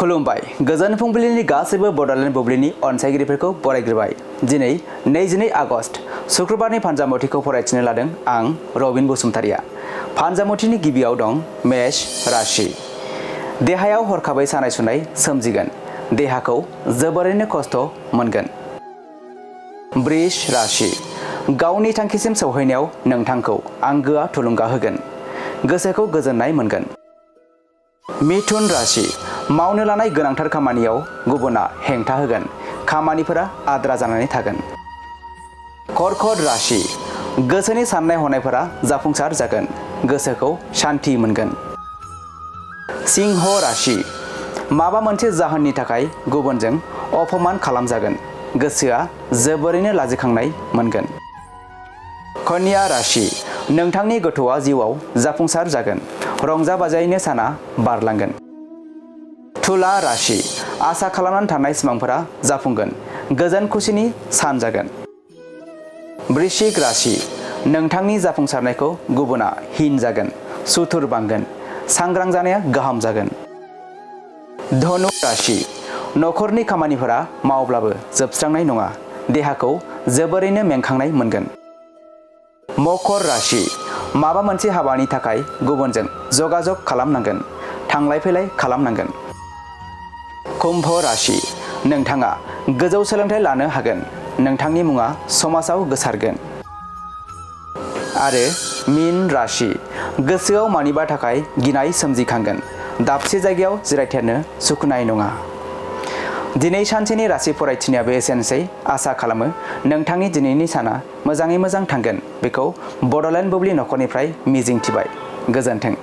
खुलुमबाय गोजोन फुंबिलिनि गासैबो बड'लेण्ड बुब्लिनि अनसायगिरिफोरखौ बरायग्रोबाय। दिनै 22 आगस्ट शुक्रबारनि फानजामुथिखौ फरायथिनो लादों आं रबिन बसुमतारिया। फानजामुथिनि गिबियाव दं मेष राशि। देहायाव हरखाबै सानाय सुनाय सोमजिगोन। देहाखौ जोबोरैनो खस्थ' मोनगोन। वृष राशि। गावनि थांखिसिम सौहैनायाव नोंथांखौ आंगोआ थुलुंगा होगोन। गोसोखौ गोजोननाय मोनगोन। मिथुन राशि। मावनो लानाय गोनांथार खामानियाव गुबुना हेंथा होगोन। खामानिफोरा आद्रा जानानै थागोन। कर्कट राशि। गोसोनि साननाय हनायफोरा जाफुंसार जागोन। गोसोखौ शान्ति मोनगोन। सिंह राशि। माबा मोनसे जाहोननि थाखाय गुबुनजों अपमान खालामजागोन। गोसोआ जोबोरैनो लाजिखांनाय मोनगोन। कन्या राशि। नोंथांनि गथ'आ जिउआव जाफुंसार जागोन। रंजा बाजायैनो साना बारलांगोन। तुला राशि। आसा खालामनानै थानाय सिमांफोरा जाफुंगोन। गोजोन खुसिनि सान जागोन। वृश्चिक राशि। नोंथांनि जाफुंसारनायखौ गुबुना हिन जागोन। सुथुर बांगोन। सांग्रां जानाया गाहाम जागोन। धनु राशि। नखरनि खामानिफोरा मावब्लाबो जोबस्रांनाय नङा। देहाखौ जोबोरैनो मेंखांनाय मोनगोन। मकर राशि। माबा मोनसे हाबानि थाखाय गुबुनजों जगाजग खालामनांगोन। थांलाय फैलाय खालामनांगोन। कुम्भ राशि। नोंथाङा गोजौ सोलोंथाइ लानो हागोन। नोंथांनि मुङा समाजाव गोसारगोन। आरो मीन राशि। गोसोआव मानिबा थाखाय गिनाय सोमजिखांगोन। दाबसे जायगायाव जिरायथेरनो सुखुनाय नङा। दिनै सानसेनि राशि फरायथिनायाबो एसेनोसै। आसा खालामो नोंथांनि दिनैनि साना मोजाङै मोजां थांगोन। बेखौ बड'लेण्ड बुब्लि नखरनिफ्राय मिजिंथिबाय। गोजोन्थों।